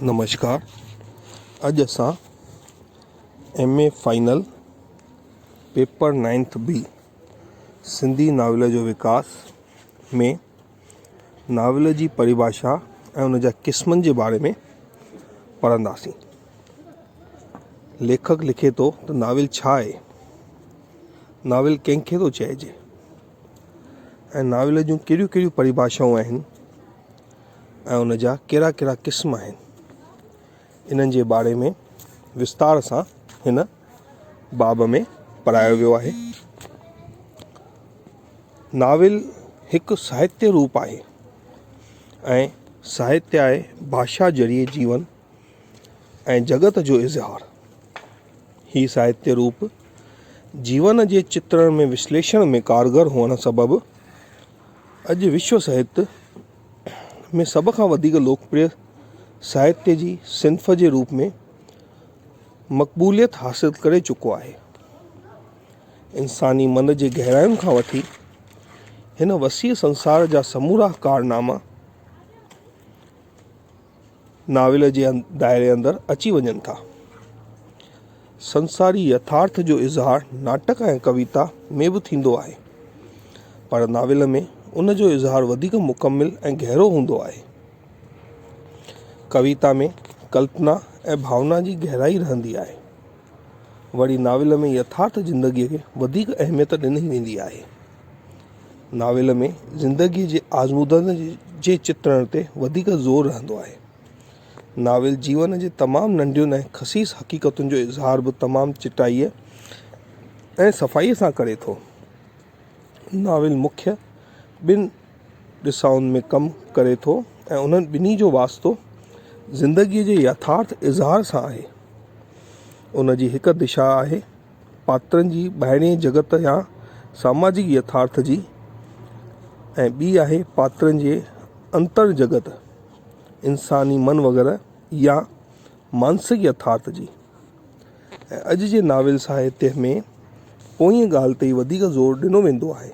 نمشڪار اڄ اسان M A final paper ninth B Sindhi novel جو وڪاس ۾ ناول جي پرڀاشا ۽ ان جا قسمن جي باري ۾ پڙهنداسين. ليکڪ لکي ٿو ته ناول ڇا آهي؟ ناول ڪنهن کي ٿو چئجي؟ ۽ ناول جون ڪهڙيون ڪهڙيون پرڀاشائون آهن ۽ ان جا ڪهڙا ڪهڙا قسم آهن؟ انهن جي باري ۾ وستار سان هن باب ۾ پڙهايو ويو آهي. ناول هڪ ساهتيه روپ آهي ۽ ساهتيه آهي ڀاشا ذريعي جيون ۽ جڳت جو اظهار. هي ساهتيه روپ جيون جي چترڻ ۾ وشليشڻ ۾ ڪارگر هئڻ سبب اڄ وشو ساهتيه ۾ سڀ کان وڌيڪ لوڪپريه ساهتيه جي صنف جي روپ ۾ مقبوليت حاصل ڪري چڪو آهي. انساني من جي گهراين کان وٺي هن وسيع سنسار جا سمورا ڪارناما ناول جي دائري اندر اچي وڃن ٿا. سنساري يٿارٿ جو اظهار ناٽڪ ۽ ڪويتا ۾ به ٿيندو آهي، پر ناول ۾ ان جو اظهار وڌيڪ مڪمل ۽ گهرو هوندو آهي. ڪويتا ۾ ڪلپنا ۽ ڀاونا جي گهرائي رهندي آهي. وري ناول ۾ يٿارٿ زندگيء کي وڌيڪ اهميت ڏني ويندي آهي. ناول ۾ زندگيء جي آزمودن جي چترڻ تي وڌيڪ زور رهندو آهي. ناول جيون جي تمام ننڍين ۽ خسيس حقيقتن جو اظهار به تمام چٽائيء ۽ صفائيء سان ڪري ٿو. ناول مکيه ٻن ڏسائن ۾ ڪم ڪري ٿو ۽ انهن ٻنهي جو واسطو زندگيء جي يٿارٿ اظهار سان آهي. ان جي هڪ دشا آهي پاترن جي ٻاهرئين جڳت يا ساماجڪ يٿارٿ جي ۽ ٻي آهي پاترن جي انتر جڳت، انساني من وغيره يا مانسڪ يٿارٿ جي. ۽ اڄ جي ناول ساهتيه ۾ پوئين ڳالهه تي ئي وڌيڪ زور ڏنو ويندو آهي.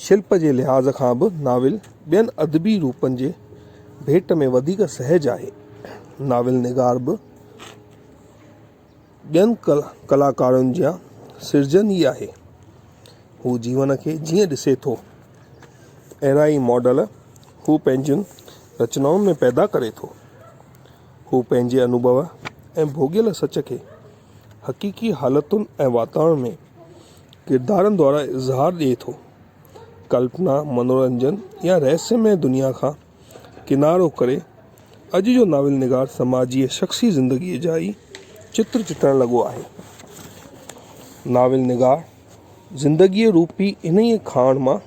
شلپ جي لحاظ کان به ناول ٻين ادبي روپن جي ڀيٽ ۾ وڌيڪ سهج آهي. ناول نگار به ٻين ڪلاڪارن جيان سرجن ئي آهي. هو جيون کي جيئن ڏسي ٿو، اهڙا ئي ماڊل هو پنهنجين رچنائن ۾ پيدا ڪري ٿو. هو پنهنجي انوڀو ۽ ڀوڳيل سچ کي حقيقي حالتن ۽ واتاورڻ ۾ ڪردارن دوارا اظهار ڏئي ٿو. ڪلپنا، منورنجن يا رهسيمئي دنيا کان ڪنارو ڪري اڄ جو ناول نگار سماجي ۽ شخصي زندگيء جا ئي چتر چٽڻ لڳو آهي. ناول نگار زندگيء روپي انهيء کاڻ مان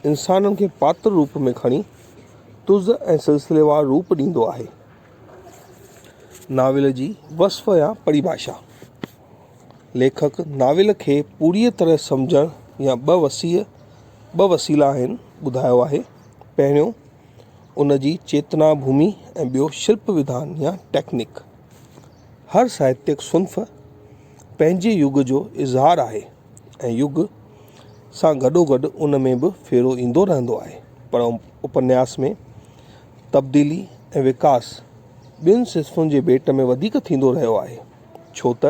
انسانن کي پاتر روپ ۾ کڻي تز ۽ سلسليوار روپ ڏيندو آهي. ناول جي وصف يا پريڀاشا، ليکڪ ناول کي پوريء طرح سمجهڻ يا ٻه وسيع ٻه وسيلا آهن ٻڌايو آهي، پهريون ان جي چيتنا ڀومي ۽ ٻيو شلپ وڌان يا ٽيڪنڪ. هر ساهتيڪ صنف پنهنجي يگ جو اظهار آهي ۽ يگ سان گڏوگڏ ان ۾ به ڦيرو ايندو رهندو آهي پر اپنياس ۾ تبديلي ۽ وڪاس ٻين صنفن جي ڀيٽ ۾ وڌيڪ ٿيندو رهيو آهي، ڇو ته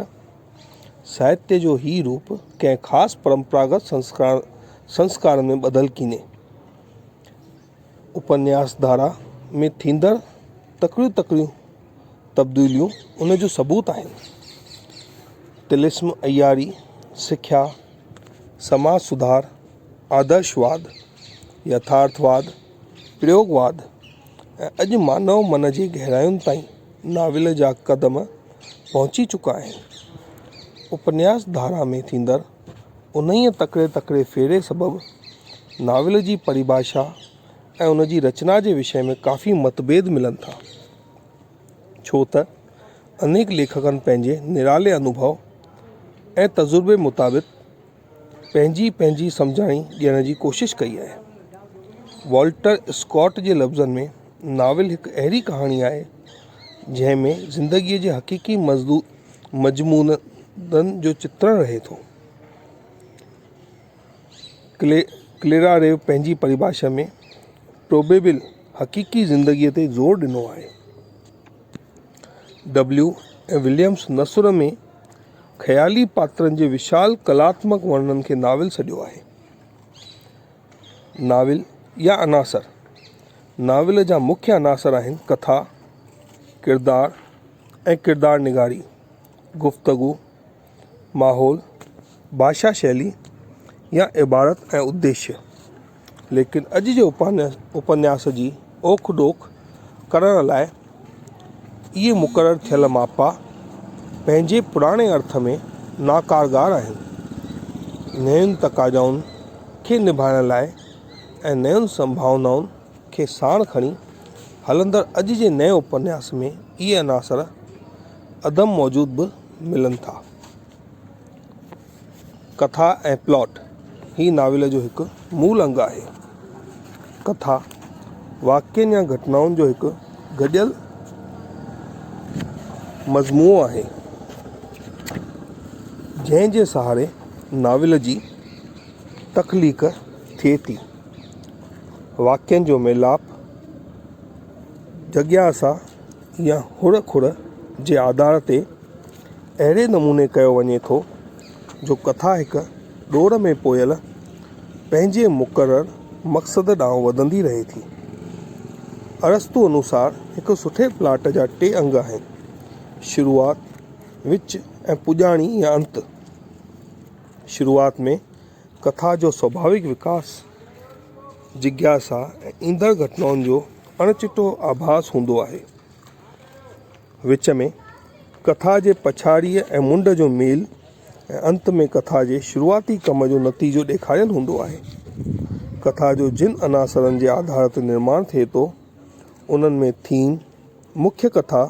ساهتيه جو هي روپ ڪنهن خاص پرمپراگت سنسڪارن ۾ ٻڌل ڪينهي. اپنياس ڌارا ۾ ٿيندڙ تڪڙيون تڪڙيون تبديليون ان جو ثبوت آهن. طلسم عياري، سکيا، سماج سڌار، آدرشواد، يٿارٿواد، پريوگواد ۽ اڄ مانو من جي گهراين تائين ناول جا قدم پهچي چڪا آهن. اپنياس ڌارا ۾ ٿيندڙ انهيء تڪڙي تڪڙي ڦيري سبب ناول جي پريڀاشا ۽ ان جي رچنا جي وشي ۾ ڪافي متڀيد ملن ٿا. ڇو ته انيڪ ليکڪن پنهنجي نرالي انوڀو ۽ تجربي مطابق پنهنجي پنهنجي سمجهاڻي ڏيڻ جي ڪوشش ڪئي آهي. والٽر اسڪاٽ جي لفظن ۾ ناول هڪ اهڙي ڪهاڻي آهي جنهن ۾ زندگيء جي حقيقي مضمونن جو چترڻ رهي ٿو. ڪليراريو پنهنجي پريڀاشا ۾ پروبيبل حقيقي زندگيء تي زور ڏنو آهي. ڊبليو ۽ وليمس نثر ۾ خيالي پاترن جي وشال ڪلاتمڪ ورڻن کي ناول سڏيو آهي. ناول يا عناصر، ناول جا مکيه عناصر آهن ڪٿا، ڪردار ۽ ڪردار نگاري، گفتگو، ماحول، ڀاشا شيلي يا عبارت ۽ اديشيه. ليڪن اڄ جي اپنياس جي اوک ڊوک ڪرڻ لاء اهي مقرر ٿيل ماپا پنهنجي پراڻي ارٿ ۾ ناڪارگر آهن. نين تقاضائن کي نڀائڻ لاء ۽ نين سنڀاونائن کي ساڻ کڻي هلندڙ اڄ جي نئين اپنياس ۾ اهي عناصر عدم موجود به ملن ٿا. ڪٿا ۽ پلاٽ، هي ناول جو هڪ مول انگ آهي. ڪٿا واقعن يا گهٽنائن جو هڪ گڏيل مجموعو آهي، جنهن جي سهاري ناول جي تخليق ٿئي ٿي. واقعن جو ميلاپ جڳياسا يا هڙ کڙ جي آڌار تي اهڙي نموني ڪيو وڃي ٿو جو ڪٿا هڪ ڏور ۾ پويل پنهنجي مقرر مقصد ڏانهن وڌندي رهي ٿي. ارسطو انوسار هڪ سٺي پلاٽ جا ٽي انگ آهن، شروعات، وچ ۽ پڄاڻي يا انت. شروعات ۾ ڪٿا جو سوڀاويڪ وڪاس، جگياسا ۽ ايندڙ گهٽنائن جو اڻ چٽو آڀاس هوندو آهي. وچ ۾ ڪٿا جي پڇاڙيء ۽ منڍ جو ميل ۽ انت ۾ ڪٿا جي شروعاتي ڪم جو نتيجو ڏيکاريل هوندو آهي. ڪٿا جو جن عناصرن جي آڌار تي نرماڻ ٿئي ٿو، انهن ۾ ٿيم، مکيه ڪٿا،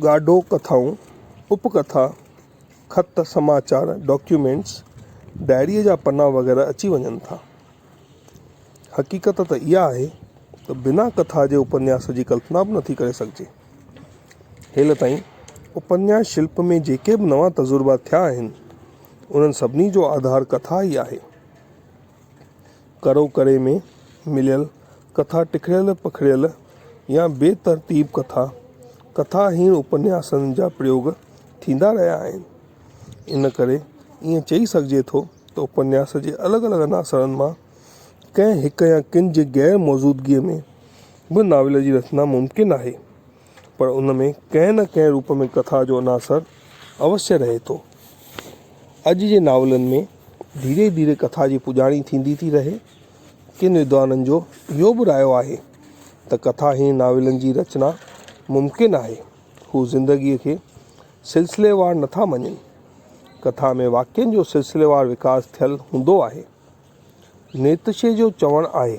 ڳاڍو ڪٿائون، اپ ڪٿا، خط، سماچار، ڊاڪيومينٽس، ڊائريء جا پنا وغيره اچي وڃن ٿا. حقيقت ته اها آهي ته بنا ڪٿا جي اپنياس جي ڪلپنا به نٿي ڪري سگهجي. هيل تائين اپنياس شلپ ۾ جيڪي به نوان تجربا ٿيا آهن، انهن سڀني جو آڌار ڪٿا ئي آهي. ڪرو ڪري ۾ مليل ڪٿا ٽکڙيل پکڙيل يا بي ترتيب ڪٿا، ڪٿا هين اپنياسن جا پريوگ ٿيندا رهيا آهن. ان ڪري ائين چئي سگهجي ٿو ته اپنياس جي الڳ الڳ عناصرن مان ڪنهن هڪ يا ڪن جي غير موجودگيء ۾ به ناول جي رچنا ممڪن آهي، پر ان ۾ ڪنهن نه ڪنهن روپ ۾ ڪٿا جو عناصر اوشيه رهي ٿو. اڄ جي ناولن ۾ ڌيري ڌيري ڪٿا جي پڄاڻي ٿيندي ٿي رهي. ڪن ودوانن جو اهو به رايو آهي ته ڪٿاهين ناولن جي رچنا ممڪن آهي. هو زندگيء کي سلسليوار نٿا مڃين. ڪٿا ۾ واقعن جو سلسليوار وڪاس ٿيل هوندو آهي. نيتشي جو چوڻ آهي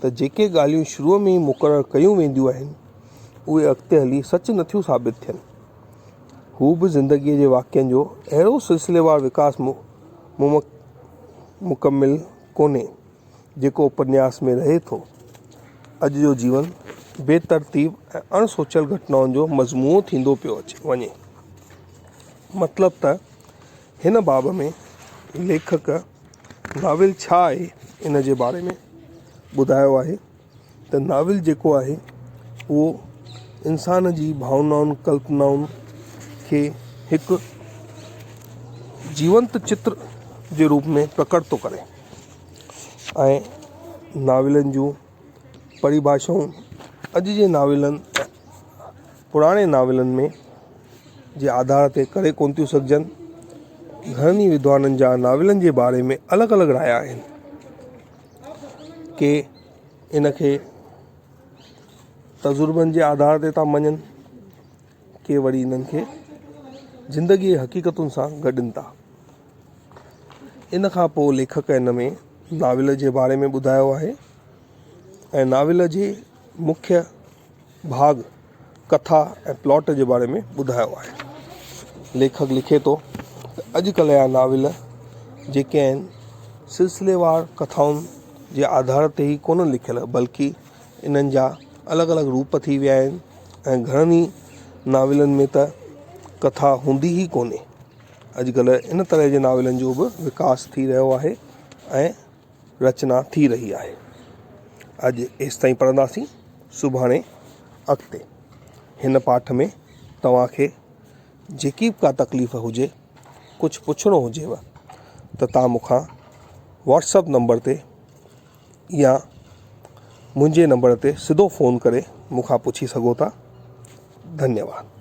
ته جيڪي ڳالهيون شروع ۾ ئي مقرر ڪيون وينديون آهن، اهي اڳتي هلي سچ نٿيون ثابت ٿين. هو به زندگيء جي واقعن جو اهڙو سلسليوار وڪاس مڪمل ڪونهي، جيڪو اپنياس ۾ رهي ٿو. اڄ جو جيون بي ترتيب ۽ اڻ سوچيل گهٽنائن جو مجموعو ٿيندو پيو وڃي. مطلب ته هن باب ۾ ليکڪ ناول ڇا آهي ان جي باري ۾ ٻڌايو آهي ته ناول جيڪو آهي اهو انسان جي ڀاونائن ڪلپنائن کي هڪ جيونت چتر جي روپ ۾ پرڪٽ ٿو ڪري ۽ ناولن جون پرڀاشائون اڄ جي ناولن پراڻي ناولن ۾ جي آڌار تي ڪري ڪونه ٿيون سگهجن. گهڻن ئي ودوانن جا ناولن جي باري ۾ الڳ الڳ رايا آهن. ڪي ان کي تجربن جي آڌار تي ٿا مڃن، ڪي وري انهن کي زندگيء جي حقيقتن سان گڏين ٿا. ان کان پوء ليکڪ ان ۾ ناول جي باري ۾ ٻڌايو آهي ۽ ناول جي مکيه ڀاڳ، ڪٿا ۽ پلاٽ جي باري ۾ ٻڌايو آهي. ليکڪ لکي ٿو ته اڄڪلهه جا ناول جيڪي آهن سلسليوار ڪٿائن جي آڌار تي ئي ڪونهن لکيل بلڪه انهن جا الڳ الڳ روپ ٿي ويا آهن ۽ گهڻن ئي ناولن ۾ ته ڪٿا هوندي ئي ڪونهي. اڄڪلهه ان طرح جي ناولن جو به وڪاس ٿي رهيو آهي ۽ رچنا ٿي رهي آهي. اڄ ايستائين پڙهنداسين سڀاڻي اڳتي. هن پاٺ ۾ توهان کي جيڪي به ڪا تڪليف هجي ڪجهه پڇڻو هجيو ته توهان مون کان واٽس ايپ نمبر تي يا منهنجي نمبر تي سڌو فون ڪري مون کان پڇي سگهو ٿا ڌنيواد.